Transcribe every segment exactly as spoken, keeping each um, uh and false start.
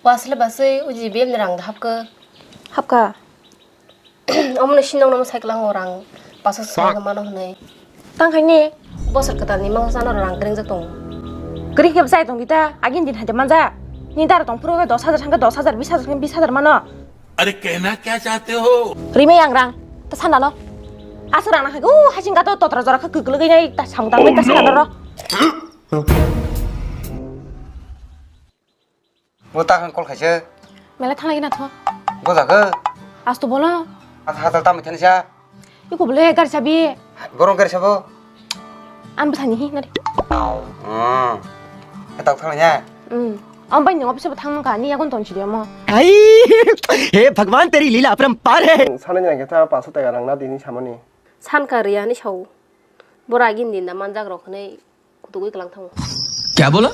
Pasle basui uji B M ni rang da hapka. Hapka. Omo ni sinong namo cycle ang orang paso song mano hwnwi. Tang khai ni. Bosor kwtal ni mangsa no rang kring jak tong. Kring khe bwsai tong dita, agin din haja manja. Ni dar tong phuru dos hajar sangka dos hajar, bis hajar sangka bis hajar mano. अरे कहना क्या चाहते हो? Rimai ang rang, ta sana no. Aswk rang na khai, uh, hasing ka to totra jora kha kwklwgwi nai, ta samung tangwi ta sana no ro. Bo ta khan call khaise. Mela thanglai na tho. Bo jaga. Asto bolo. Asa hatal tamwi thani sa. Iko bole gari sabi. Borong gari sabo. An bwsani hi nari. Hmm. Etak thanglai ya. Hmm. Am bai ni office bo thang ka ni yagon ton chiri mo. Ai, हे भगवान, तेरी लीला अपरंपार है। Sana ni nang keta paso tega rang na dini samani. San ka riya ni sau. Bora gin din da manjak rok hwnwi. Kutugwi kwlang thango. क्या बोला?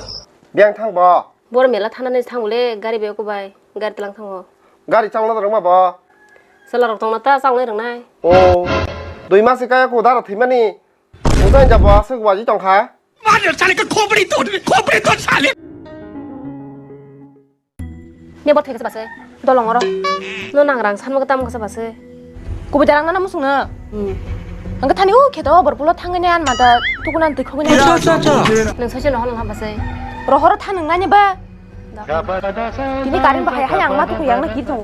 Biyang thang bo. Bor mela thanani thango le gari bai ko bai. Gari tlang thango. Gari chawla rwngma bo. Chwla rok tongna ta chawnai rwngnai. O. Dui mas kaya ko dara thimani. Utai ja bo aswk waji tongkha. मार साले का खोपड़ी तोड़, खोपड़ी तोड़ साले। Ne bor thwikhe base. Dolong oro. No nang rang sanma tam kasa base. Kubu jarang nana musung na. Hmm. Angka thani u kheto bor pulo thangani an mata tukuna twi khogini. Acha, acha, acha. Nang sase no hon ha base. Rohoro thanang nani ba. Tini karin bahai hai ang matu kuyang na kito.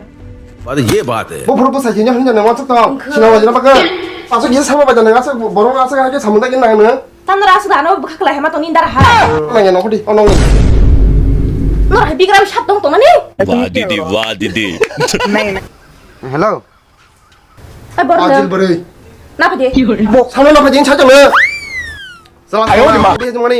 Baat ye baat hai. Bo buru bo sai jenya hanya nang wansuk tong. Sina wajina pakai. Asuk ye sama bajan nang asuk borong asuk hai ke samunda kin nang nang. Tanra asuk ano bwkha kwlai hama tongni dara ha. Nang ya nokho di, oh nong. Nor hai bigram sat tong tongmani. Wah didi, wah didi. Hello. Ai bor. Ajil bari. Na phadi. Bok sama na phadi sa jang na. Salam. Ayo di ma. Dia jumani.